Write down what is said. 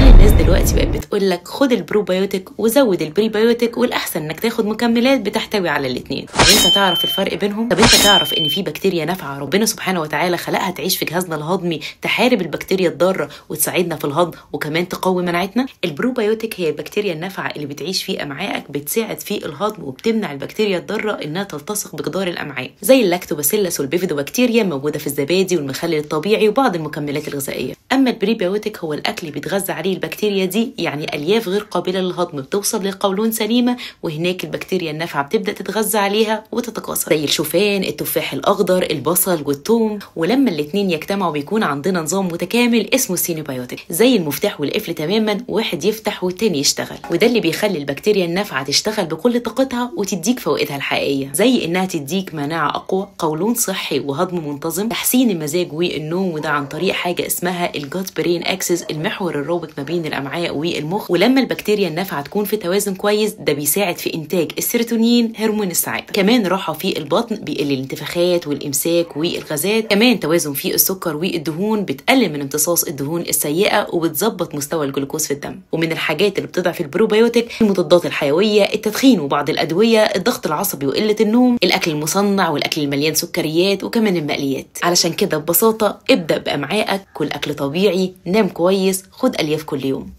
الناس دلوقتي بقت بتقول لك خد البروبايوتيك وزود ال prebiotic، والاحسن انك تاخد مكملات بتحتوي على الاثنين. طب انت تعرف الفرق بينهم؟ طب انت تعرف ان في بكتيريا نافعة ربنا سبحانه وتعالى خلقها تعيش في جهازنا الهضمي، تحارب البكتيريا الضارة وتساعدنا في الهضم وكمان تقوي مناعتنا؟ البروبايوتيك هي البكتيريا النافعة اللي بتعيش في امعائك، بتساعد في الهضم وبتمنع البكتيريا الضارة انها تلتصق بجدار الامعاء، زي ال lactobacillus وال bifidobacteria موجودة في الزبادي والمخلل الطبيعي وبعض المكملات الغذائية. اما ال prebiotic هو الاكل اللي بيتغذى عليه البكتيريا دي، يعني الياف غير قابله للهضم بتوصل للقولون سليمة، وهناك البكتيريا النافعة بتبدا تتغذى عليها وتتكاثر، زي الشوفان، التفاح الاخضر، البصل والثوم. ولما الاثنين يجتمعوا بيكون عندنا نظام متكامل اسمه ال synbiotic، زي المفتاح والقفل تماما، واحد يفتح والتاني يشتغل، وده اللي بيخلي البكتيريا النافعة تشتغل بكل طاقتها وتديك فوائدها الحقيقية، زي انها تديك مناعة اقوى، قولون صحي وهضم منتظم، تحسين المزاج والنوم، وده عن طريق حاجة اسمها ال gut brain axis، المحور الرابط ما بين الامعاء والمخ. ولما البكتيريا النافعة تكون في توازن كويس، ده بيساعد في انتاج السيروتونين هرمون السعادة. كمان راحة في البطن، بيقلل الانتفاخات والامساك والغازات. كمان توازن في السكر والدهون، بتقلل من امتصاص الدهون السيئة وبتظبط مستوى الجلوكوز في الدم. ومن الحاجات اللي بتضعف البروبايوتيك المضادات الحيوية، التدخين وبعض الادوية، الضغط العصبي وقلة النوم، الاكل المصنع والاكل المليان سكريات، وكمان المقليات. علشان كده ببساطة ابدا بامعائك، كل اكل طبيعي، نام كويس، خد الياف كل يوم.